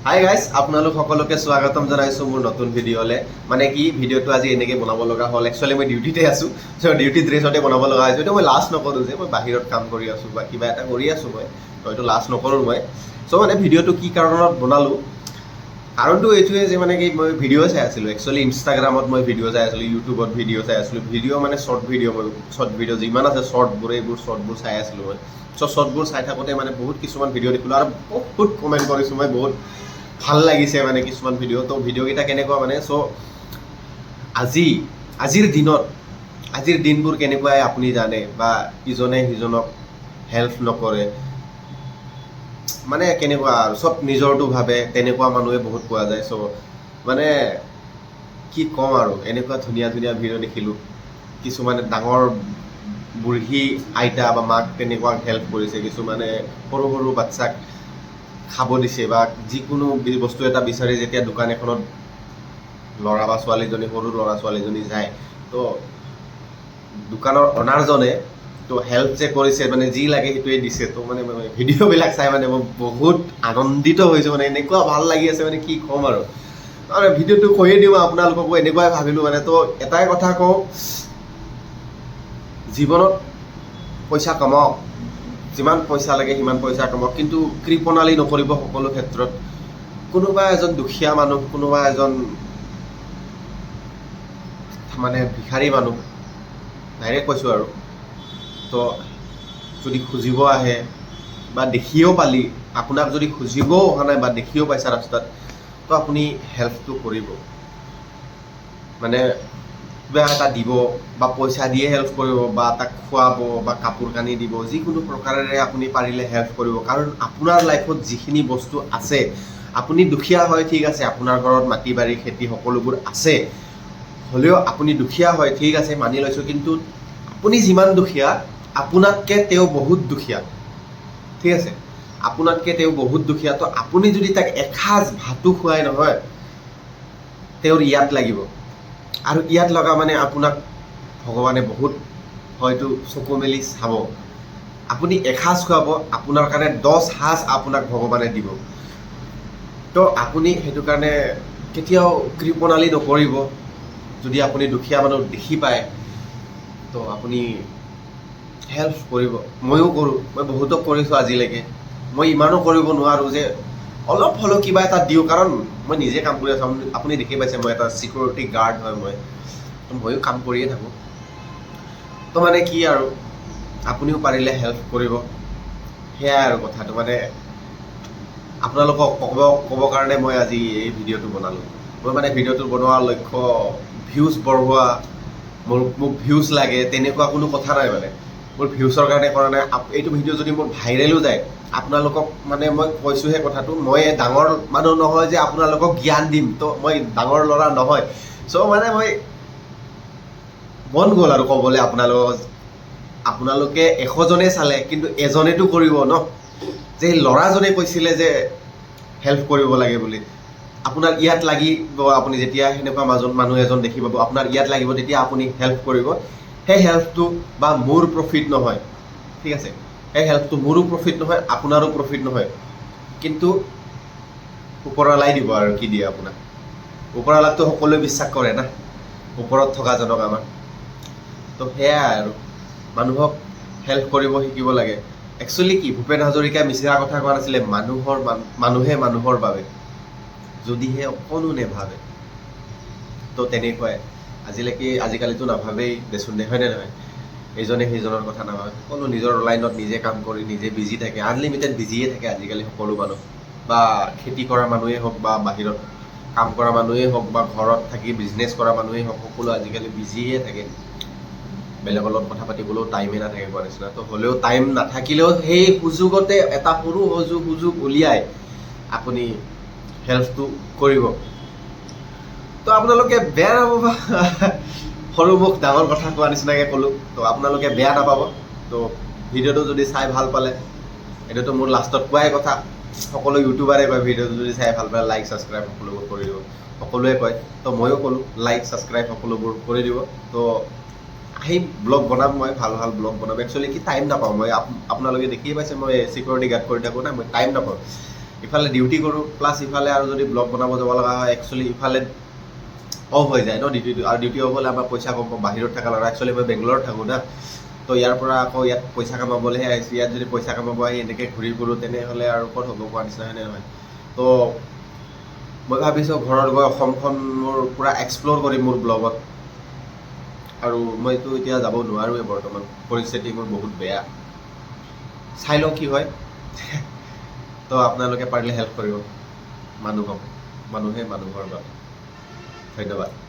Hi guys, আপোনালোক সকলোকে স্বাগতম জনাইছোঁ মোৰ নতুন ভিডিঅ'লৈ। মানে কি, ভিডিঅ'টো আজি এনেকৈ বনাব লগা হ'ল। একচুৱেলি মই ডিউটিতে আছোঁ, চ' ডিউটি ড্ৰেছতে বনাব লগা হৈছে। এইটো মই লাজ নকৰোঁ যে মই বাহিৰত কাম কৰি আছোঁ বা কিবা এটা কৰি আছোঁ মই, তো এইটো লাজ নকৰোঁ মই। চ' মানে ভিডিঅ'টো কি কাৰণত বনালোঁ, কাৰণটো এইটোৱে যে মানে কি, মই ভিডিঅ' চাই আছিলোঁ। একচুৱেলি ইনষ্টাগ্ৰামত মই ভিডিঅ' চাই আছিলোঁ, ইউটিউবত ভিডিঅ' চাই আছিলোঁ। ভিডিঅ' মানে শ্বৰ্ট ভিডিঅ', মই শ্বৰ্ট ভিডিঅ' যিমান আছে শ্বৰ্টবোৰ, এইবোৰ শ্বৰ্টবোৰ চাই আছিলোঁ মই। চ' শ্বৰ্টবোৰ চাই থাকোঁতে মানে বহুত কিছুমান ভিডিঅ' দেখিলোঁ আৰু বহুত কমেণ্ট কৰিছোঁ মই, বহুত ভাল লাগিছে মানে কিছুমান ভিডিঅ'। তো ভিডিঅ'কেইটা কেনেকুৱা মানে, চ' আজিৰ দিনত, আজিৰ দিনবোৰ কেনেকুৱাই আপুনি জানে, বা ইজনে সিজনক হেল্প নকৰে, মানে কেনেকুৱা আৰু চব নিজৰটো ভাবে, তেনেকুৱা মানুহে বহুত পোৱা যায়। চ' মানে কি ক'ম আৰু, এনেকুৱা ধুনীয়া ধুনীয়া ভিডিঅ' দেখিলোঁ। কিছুমানে ডাঙৰ বুঢ়ী আইতা বা মাক তেনেকুৱা হেল্প কৰিছে, কিছুমানে সৰু সৰু বাচ্ছাক খাব দিছে, বা যিকোনো বস্তু এটা বিচাৰি যেতিয়া দোকান এখনত ল'ৰা বা ছোৱালীজনী, সৰু ল'ৰা ছোৱালীজনী যায়, তো দোকানৰ অনাৰজনে তো হেল্প যে কৰিছে, মানে যি লাগে সেইটোৱে দিছে। তো মানে ভিডিঅ'বিলাক চাই মানে মই বহুত আনন্দিত হৈছোঁ, মানে এনেকুৱা ভাল লাগি আছে, মানে কি ক'ম আৰু। মানে ভিডিঅ'টো কৈয়ে দিওঁ আপোনালোককো, এনেকুৱাই ভাবিলোঁ মানে। তো এটাই কথা কওঁ, জীৱনত পইচা কমাওক, যিমান পইচা লাগে সিমান পইচা কমাওক, কিন্তু কৃপণালী নকৰিব সকলো ক্ষেত্ৰত। কোনোবা এজন দুখীয়া মানুহ, কোনোবা এজন মানে ভিখাৰী মানুহ, ডাইৰেক্ট কৈছোঁ আৰু, তো যদি খুজিব আহে বা দেখিও পালি, আপোনাক যদি খুজিবও অহা নাই বা দেখিও পাইছা ৰাস্তাত, তো আপুনি হেল্পটো কৰিব। মানে কিবা এটা দিব বা পইচা দিয়ে হেল্প কৰিব বা তাক খুৱাব বা কাপোৰ কানি দিব, যিকোনো প্ৰকাৰেৰে আপুনি পাৰিলে হেল্প কৰিব। কাৰণ আপোনাৰ লাইফত যিখিনি বস্তু আছে, আপুনি দুখীয়া হয়, ঠিক আছে, আপোনাৰ ঘৰত মাটি বাৰী খেতি সকলোবোৰ আছে, হ'লেও আপুনি দুখীয়া হয়, ঠিক আছে, মানি লৈছোঁ। কিন্তু আপুনি যিমান দুখীয়া, আপোনাতকৈ তেওঁ বহুত দুখীয়া, ঠিক আছে? আপোনাতকৈ তেওঁ বহুত দুখীয়া। তো আপুনি যদি তাক এসাঁজ ভাতো খুৱাই নহয়, তেওঁৰ ইয়াত লাগিব। আৰু ইয়াত লগা মানে আপোনাক ভগৱানে বহুত হয়তো চকু মেলি চাব। আপুনি এসাঁজ খুৱাব, আপোনাৰ কাৰণে 10 সাঁজ আপোনাক ভগৱানে দিব। তো আপুনি সেইটো কাৰণে কেতিয়াও কৃপণালী নকৰিব। যদি আপুনি দুখীয়া মানুহ দেখি পায়, তো আপুনি হেল্প কৰিব। ময়ো কৰোঁ, মই বহুতক কৰিছোঁ আজিলৈকে। মই ইমানো কৰিব নোৱাৰোঁ যে অলপ হ'লেও কিবা এটা দিওঁ, কাৰণ মই নিজে কাম কৰি আছোঁ। আপুনি দেখি পাইছে, মই এটা চিকিউৰিটি গাৰ্ড হয় মই, তো ময়ো কাম কৰিয়ে থাকোঁ। তো মানে কি আৰু, আপুনিও পাৰিলে হেল্প কৰিব। সেয়াই আৰু কথাটো। মানে আপোনালোকক ক'ব কাৰণে মই আজি এই ভিডিঅ'টো বনালোঁ। মই মানে ভিডিঅ'টো বনোৱাৰ লক্ষ্য ভিউজ বঢ়োৱা, মোক ভিউজ লাগে তেনেকুৱা কোনো কথা নাই। মানে মোৰ ভিউজৰ কাৰণে কৰা নাই। এইটো ভিডিঅ' যদি মোৰ ভাইৰেলো যায়, আপোনালোকক মানে মই কৈছোঁহে কথাটো, মই ডাঙৰ মানুহ নহয় যে আপোনালোকক জ্ঞান দিম। তো মই ডাঙৰ ল'ৰা নহয়। চ' মানে মই মন গ'ল আৰু ক'বলৈ আপোনালোকক। আপোনালোকে 100জনে চালে, কিন্তু এজনেতো কৰিব ন, যে ল'ৰাজনে কৈছিলে যে হেল্প কৰিব লাগে বুলি। আপোনাৰ ইয়াত লাগিব, আপুনি যেতিয়া সেনেকুৱা মাজত মানুহ এজন দেখি পাব, আপোনাৰ ইয়াত লাগিব, তেতিয়া আপুনি হেল্প কৰিব। সেই হেল্পটো বা মোৰ প্ৰফিট নহয়, ঠিক আছে? সেই হেল্পটো মোৰো প্ৰফিট নহয়, আপোনাৰো প্ৰফিট নহয়, কিন্তু ওপৰৱালাই দিব আৰু কি দিয়ে আপোনাক। ওপৰৱালাকতো সকলোৱে বিশ্বাস কৰে না, ওপৰত থকাজনক আমাৰ। তো সেয়াই আৰু, মানুহক হেল্প কৰিব শিকিব লাগে। একচুৱেলি কি, ভূপেন হাজৰিকাই মিছা কথা কোৱা নাছিলে, মানুহে মানুহৰ বাবে যদিহে অকণো নেভাবে। তো তেনেকুৱাই আজিলৈকে, আজিকালিতো নাভাবেই দেচোন দে, হয়নে নহয়? ইজনে সিজনৰ কথা নাভাবে, সকলো নিজৰ লাইনত নিজে কাম কৰি নিজে বিজি থাকে, আনলিমিটেড বিজিয়ে থাকে আজিকালি সকলো মানুহ। বা খেতি কৰা মানুহেই হওক বা বাহিৰত কাম কৰা মানুহেই হওক বা ঘৰত থাকি বিজনেছ কৰা মানুহেই হওক, সকলো আজিকালি বিজিয়ে থাকে। বেলেগৰ লগত কথা পাতিবলৈও টাইমেই নাথাকে কোৱা নিচিনা। তো হ'লেও টাইম নাথাকিলেও সেই সুযোগতে এটা সৰু সুযোগ উলিয়াই আপুনি হেল্পটো কৰিব। তো আপোনালোকে বেয়া নাপাব, সৰু মুখ ডাঙৰ কথা কোৱা নিচিনাকৈ ক'লোঁ, তো আপোনালোকে বেয়া নাপাব। তো ভিডিঅ'টো যদি চাই ভাল পালে, এইটোতো মোৰ লাষ্টত কোৱাই কথা, সকলো ইউটিউবাৰে কয়, ভিডিঅ'টো যদি চাই ভাল পালে লাইক, ছাবস্ক্ৰাইব সকলোবোৰ কৰি দিব, সকলোৱে কয়। তো ময়ো ক'লোঁ, লাইক, ছাবস্ক্ৰাইব সকলোবোৰ কৰি দিব। তো আহিম, ব্লগ বনাম মই, ভাল ভাল ব্লগ বনাম। একচুৱেলি কি, টাইম নাপাওঁ মই। আপোনালোকে দেখিয়ে পাইছে, মই চিকিউৰিটি গাৰ্ড কৰি থাকোঁ না, মই টাইম নাপাওঁ। ইফালে ডিউটি কৰোঁ, প্লাছ ইফালে আৰু যদি ব্লগ বনাব যাব লগা হয়, একচুৱেলি ইফালে অফ হৈ যায় ন ডিউটিটো। আৰু ডিউটি অফ হ'লে আমাৰ পইচা কম পাওঁ। বাহিৰত থকা ল'ৰা, একচুৱেলি মই বেংগলৰত থাকোঁ না, তো ইয়াৰ পৰা আকৌ ইয়াত পইচা কামাবলৈহে আহিছোঁ। ইয়াত যদি পইচা কামাব আহি এনেকৈ ঘূৰি ফুৰোঁ, তেনেহ'লে আৰু ক'ত হ'ব কোৱা নিচিনা, হয়নে নহয়? তো মই ভাবিছোঁ ঘৰত গৈ অসমখন মোৰ পূৰা এক্সপ্ল'ৰ কৰিম মোৰ ব্লগত। আৰু মইতো এতিয়া যাব নোৱাৰোঁৱেই বৰ্তমান, পৰিস্থিতি মোৰ বহুত বেয়া। চাই লওঁ কি হয়। তো আপোনালোকে পাৰিলে হেল্প কৰিব মানুহক, মানুহে মানুহৰ বাবে। ধন্যবাদ।